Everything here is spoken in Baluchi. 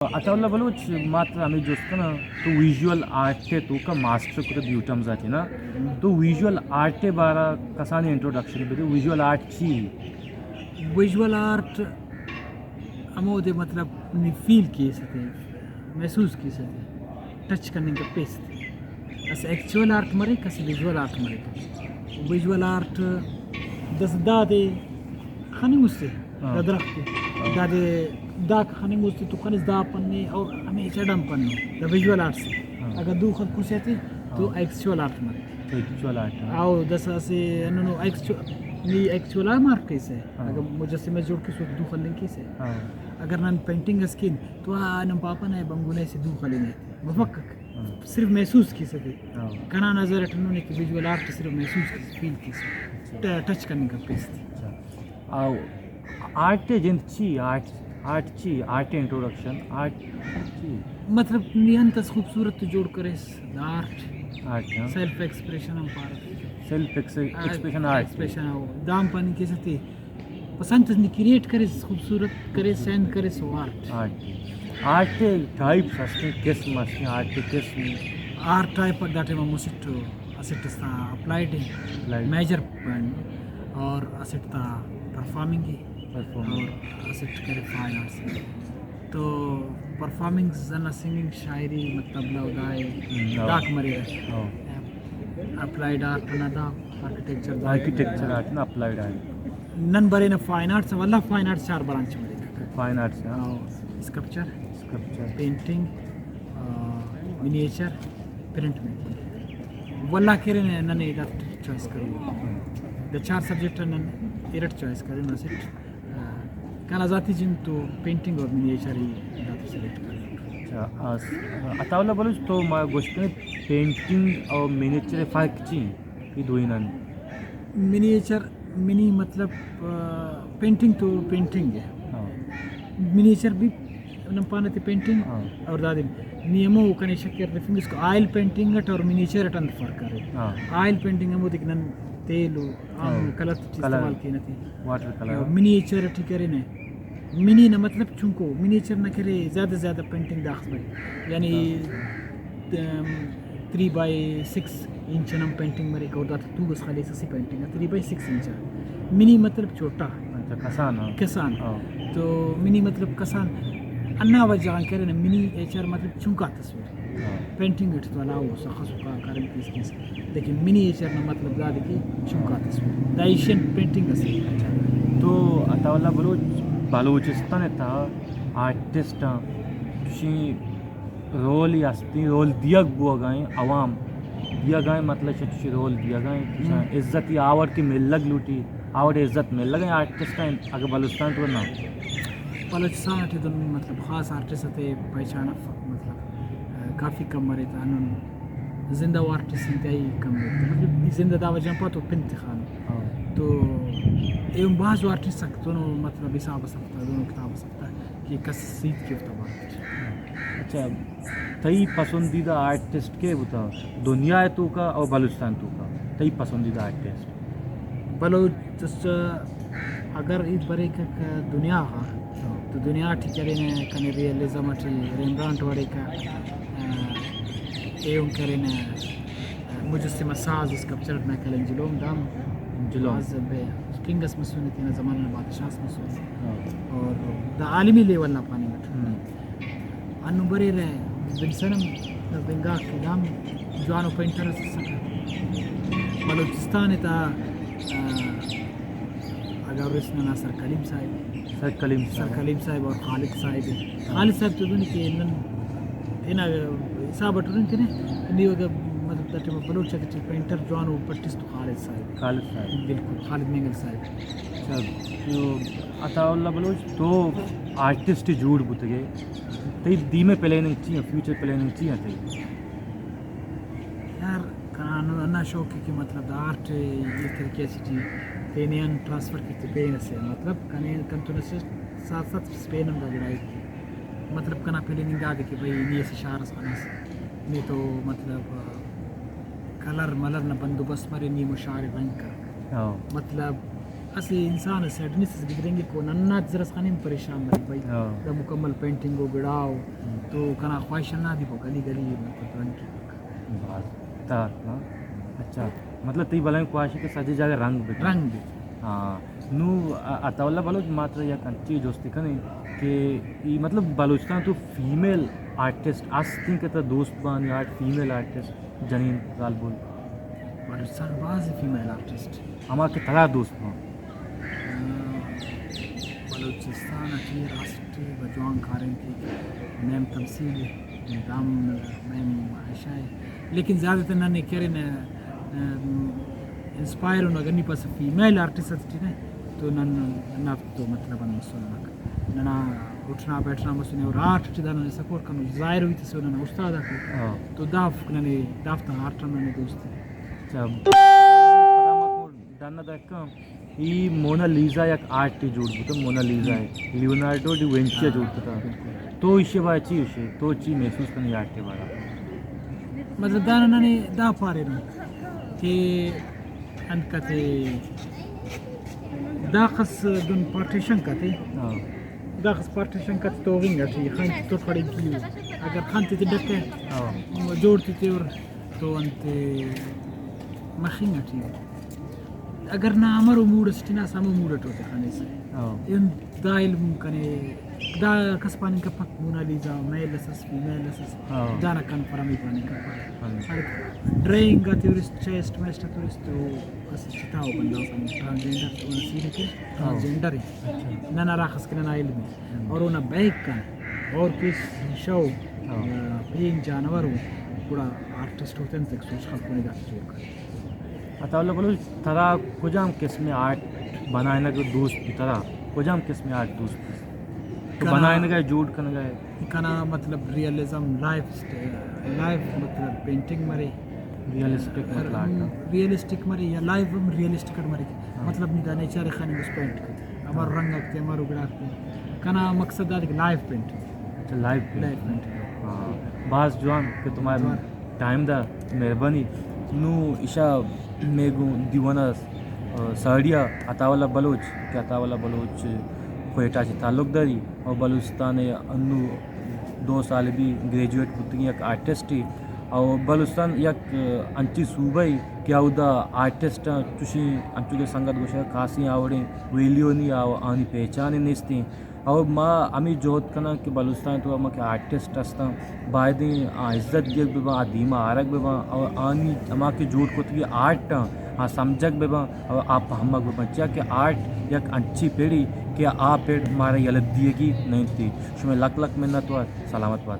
عطا اللہ بلوچ، ما ترا ہمے جست کناں، تو ویژول آرٹ ءِ توکا ماسٹر کتگ بیوٹمز ءَ چہ نا؟ تو ویژول آرٹ ءِ بارا کسانیں انٹروڈکشن بدے، ویژول آرٹ چی؟ ویژول آرٹ ہمودے مطلب نی فیل کیست، محسوس کیست، ٹچ کننگ ءَ پیست۔ اسہ ایکچوئل آرٹ مریک، اسہ ویژول آرٹ مریک۔ ویژول آرٹ دست دادے خننگ استے، ہاں۔ دا درخت ءِ۔ ہاں۔ دادے داک خننگ استے، تو خنس دا پنے اور ہمے چڈم پنے۔ دا ویژول آرٹ سے۔ ہاں۔ اگر دو خط کسے تے تو ہاں۔ ایکچوئل آرٹ مریک۔ ایکچوئل آرٹ، ہاں۔ آؤ، دس اسے انو ایکچو-، نی ایکچوئل آرٹ مارک کیسے۔ ہاں۔ اگر مجسمہ جوڑ کیسو دو خلنگ کیسے۔ ہاں۔ اگر نن پینٹنگ اسکین تو آ نن پاپا نے بنگولے سے دو خلنگ ہے۔ مفکک۔ ہاں۔ صرف محسوس کیسے۔ ہاں۔ کنا نظر اٹھنو نے کہ ویژول آرٹ صرف محسوس کیسے، فیل کیسے۔ اچھا۔ ٹ-، ٹچ کرنے کا پیستے۔ اچھا۔ آؤ، آرٹ ءِ جند چی؟ آرٹ، آرٹ چی؟ آرٹ ءِ انٹروڈکشن، آرٹ چی؟ مطلب، نی انت اس خوبصورت جوڑ کریس، دا آرٹ۔ آرٹ، ہاں۔ سیلف ایکسپریشن ہم پارہ۔ سیلف ایکس-، آ، ایکسپریشن آرٹ۔ ایکسپریشن، ہاں۔ دام پانی کیسے تے پسند نی کریٹ کریس، خوبصورت کریس، سیند کریس، او آرٹ۔ آرٹ۔ آرٹ ءِ ٹائپس ہستیں، قسم ہستیں، آرٹ ءِ قسم۔ Art type the time must اسٹ تا اپلائیڈ ہے، اپلائیڈ۔ میجر پوائنٹ، اور اسٹ تا پرفارمنگ ہے، پرفارمنگ۔ اور اسٹ کرے فائن آرٹس۔ تو پرفارمنگ زنا سنگنگ، شاعری، مطلب، طبلہ و دائے، ہم، ہاں۔ داک مرے۔ ہاں۔ اپلائیڈ آرٹ نا دا، آرکیٹیکچر دا۔ آرکیٹیکچر آرٹ نا اپلائیڈ آرٹ۔ نن برے نا فائن آرٹس، واللہ فائن آرٹس چار برانچ مرے۔ فائن آرٹس، ہاں۔ ہاں، اسکلپچر، اسکلپچر۔ پینٹنگ، آ، منیچر، پرنٹ میکنگ۔ واللہ کرے ننے دا چوائس کرے۔ دا چار سبجیکٹ نن ایرٹ چوائس کرے نا سیٹ۔ آ، کنا ذاتی جند تو پینٹنگ اور منیچر ہی زیادہ سلیکٹ کریں۔ اچھا، آ، س-، عطا اللہ بلوچ، تو ما گوشت کنیں پینٹنگ اور منیچر فرق چی ہیں؟ یہ دوئینان۔ منیچر، منی مطلب، آ، پینٹنگ تو پینٹنگ ہے۔ ہاں۔ منیچر بھی نم پانہ تے پینٹنگ ہاں۔ اور دادے نی ہمو کنے شکر رفنگ اس کو آئل پینٹنگ اٹ اور منیچر اٹ انت فرق کرے۔ ہاں۔ آئل پینٹنگ ہمو دیکھ نن تیل و آن ہاں۔ کلر ٹی کلر۔ استعمال کینہ تے۔ Water colour. منیچر ٹی کرینہ۔ منی نا مطلب چنکو، منیچر نا کرے زیادہ زیادہ پینٹنگ داخس بریک۔ یعنی، ہاں۔ ام، تھری بائی سکس انچ نم پینٹنگ مریک اور داتا تو بس خالی سسی painting three by six inch. Mini مطلب چھوٹا۔ اچھا، کسان، ہاں۔ کسان۔ ہاں۔ تو منی مطلب کسان۔ انا وجہ آن کرینہ منی ایچر مطلب چنکا تصویر۔ ہاں۔ پینٹنگ اٹ تو علاوہ سخت سکا کرن پیس کیس۔ لیکن منی ایچر نا مطلب دا کہ چنکا تصویر۔ دا ایشین پینٹنگ اسے۔ اچھا۔ تو عطا اللہ بلوچ بلوچستان تا آرٹسٹ آں چشیں رولے ہستیں، رول دیگ بوگا ایں، عوام دیگا ایں، مطلب چہ چشیں رول دیگا ایں، چشاں ہم۔ عزت یا آوڑ کہ ملگ لوٹی، آوڑ عزت ملگ ایں آرٹسٹ آں، اگر بلوچستان تو نہ۔ بلوچستان ٹی دن مطلب خاص آرٹسٹ تے پہچان افک، مطلب، آ، کافی کم مرے تا انون زندہ و آرٹسٹ انتہائی کم مرے تا۔ مطلب زندہ دا وجہ پا تو پنت خان۔ ہاں۔ تو اے ہم باز آرٹسٹ سک دونوں مطلب حساب سکتا، دونوں کتاب سکتا۔ کہ کس سیت کہ اوفتا بارت۔ اچھا، تئی پسندیدہ آرٹسٹ کے بوتا دنیا ءِ توکا اور بلوچستان توکا؟ تئی پسندیدہ آرٹسٹ؟ بلوچ اگر ای بریک دنیا ہا، تو دنیا ٹی کرینہ کنے ریئلزم ٹی ریمبرانٹ وڑے کا، آ، ایون کرینہ۔ مجسمہ ساز اسکلپچر میکل انجلو ہم دام جلو۔ باز بے کنگ اس مسونے، تینا زمانہ نا بادشاہ اس مسونے۔ ہاں۔ اور دا عالمی لیول نا پاننگ اٹ۔ ہم۔ انو بریرہ بنسن ہم بنگا کہ دام جوانو پینٹر اس اسکہ۔ بلوچستان تا، آ، اگہ ارس ننا سر کلیم صاحب۔ سر کلیم صاحب۔ سر کلیم صاحب اور خالد صاحب۔ ہاں۔ خالد صاحب تو دنی کہ نن تینا حساب اٹ ہرن تینے، نی اگہ مطلب دا ٹائم بلوچ اگہ ٹی پینٹر جوان و پٹس تو خالد صاحب۔ خالد صاحب۔ بالکل، خالد مینگل صاحب۔ اچھا، تو عطا اللہ بلوچ تو آرٹسٹ جوڑ بوتگے، تئی دیمے پلاننگ چی ہیں، فیوچر پلاننگ چی ہیں تئی؟ یار، کنا ہندا شوق ہے کہ مطلب دا آرٹ یہ طریقے سے ٹی تینے ان ٹرانسفر کرتے پین اسے، مطلب کنے کنتون اسے ساتھ ساتھ پین ہم دا گڑا ہے۔ مطلب کنا پلاننگ دادے کہ بھئی نی اسے شار اس کنس، نی تو مطلب کلر ملر نا بندوبست مرے، نی مو شار رنگ کر۔ ہاں۔ مطلب اسہ انسان ءِ سیڈنس اس گدرینگک و ننا زرس خنین پریشان بری بھائی۔ ہاں۔ دا مکمل پینٹنگ و گڑا و ہم۔ تو کنا خواہش نہ دی گلی گلی مطلب رنگ کی۔ باز تاک نا۔ اچھا، مطلب تئی بلائیں خواہش کہ سجے جاگہ رنگ بہ رنگ بہ۔ ہاں۔ نو ا-، عطا اللہ بلوچ ما ترا یک انچی جستی کنیں کہ ای مطلب بلوچستان تو فیمیل آرٹسٹ استیں کہ ترا دوست بانی آرٹ فیمیل آرٹسٹ؟ جنین زالبول۔ بلوچستان باز فیمیل آرٹسٹ۔ ہما کہ ترا دوست بوں۔ آ، بلوچستان ٹی راست بہ جوان کاریم کی میم تمثیل ءِ، دام میم عائشہ ءِ۔ لیکن زیادہ تر ننے کرن، آ، انسپائر ہوں اگر نی پس فیمیل آرٹسٹ ٹی نے تو نن نفت تو مطلب ان مسلمک۔ ننا اٹھنا بیٹھنا مسنے اور آرٹ ٹی دا ننے سپورٹ کنو، ظاہر ہوئی تسے ننا استاد آ کو۔ ہاں۔ تو دافک ننے دافتا آرٹ ننے دوست۔ اچھا، پدا ما کو ڈن دکاں۔ ای مونا لیزا یک آرٹ ٹی جوڑ بوتا، مونا لیزا ہے۔ لیونارڈو ڈی وینچی ءَ جوڑ کتا۔ بالکل۔ تو ایشی بارے چی گوشے؟ تو چی محسوس کنی آرٹ کے بارے؟ مطلب دانا ننے دا پارے نو کہ انت کتے داخس دن پارٹیشن کتے۔ ہاں۔ داخس پارٹیشن کتے تو ونگ اٹی خان تو کھڑے کی اگر خان تے ڈکے ہاں۔ جوڑ تے اور تو انت مخنگ اٹی۔ اگر نہ امر و موڈ اس ٹی نہ سمو موڈ اٹو تے خانے سے۔ ہاں۔ ان دا علم کنے دا کس پاننگ کپک مونالیزا، میل اس اس، فیمیل اس اس، ہاں۔ دانا کنفرم ہی پاننگ کپک۔ ہاں۔ اور ڈرائنگ آ تیورست، چیسٹ میسٹ آ تیورست، تو اس چتاو بندہ سمو ٹرانسجینڈر، تو سیدھے کے ہاں۔ ٹرانسجینڈر ہی۔ اچھا۔ نہ نہ راخس کے نہ علم ہی۔ ہم۔ اور اونا بیگ کن، اور پیس شو، ہاں۔ آ، پین جانور ہو، گڑا آرٹسٹ ہوتے ہیں، تک سوچ خلق نے دات جوڑ کر۔ عطا اللہ بلوچ، ترا کجام قسم آرٹ بنائینگ دوست بی؟ ترا کجام قسم آرٹ دوست بی؟ تو کنا بنائینگ ہے، جوڑ کنگ ہے؟ کنا مطلب ریئلزم، لائف اسٹ-، لائف مطلب پینٹنگ مرے۔ ریئلسٹک مطلب آرٹ۔ ریئلسٹک مرے یا لائف ہم ریئلسٹک مرے۔ ہاں۔ مطلب نی دا نیچر خانے بس پینٹ کت۔ ہمارو ہاں۔ رنگ اکتے، ہمارو گڑا اکتے۔ کنا مقصد دا کہ لائف پینٹنگ۔ اچھا، لائف پینٹنگ۔ Life painting. ہاں۔ باز جوان کہ تمہارے جوان۔ ٹائم دا، مہربانی۔ نو ایشا مے گوں دیوان ءَ، آ، ساڑی ءَ عطا اللہ بلوچ، کہ عطا اللہ بلوچ کوئٹہ چہ تعلق داری اور بلوچستان ءَ انو دو سال بی گریجویٹ بوتگیں یک آرٹسٹے اور بلوچستان یک، آ، انچیں صوبہ ای کہ اودا آرٹسٹ چوشیں انچو کہ سنگت گوشگ کاسیں آوڑیں ویلیو نی آ-، آنی پہچان نیستیں۔ اور ما ہمے جہد کناں کہ بلوچستان تو ہما کہ آرٹسٹ ہستاں، بایدیں آ عزت دیگ بہ باں، آ دیما آرگ بہ باں، اور آنی ہما کہ جوڑ کتگی آرٹ آں، آ سمجھگ بہ باں، اور آ پہمگ بہ باں، چیا کہ آرٹ یک انچی پڑی کہ آ پڑ مارا یلہ دیگی نہ انتی۔ شمئے لک لک منت وار، سلامت بات۔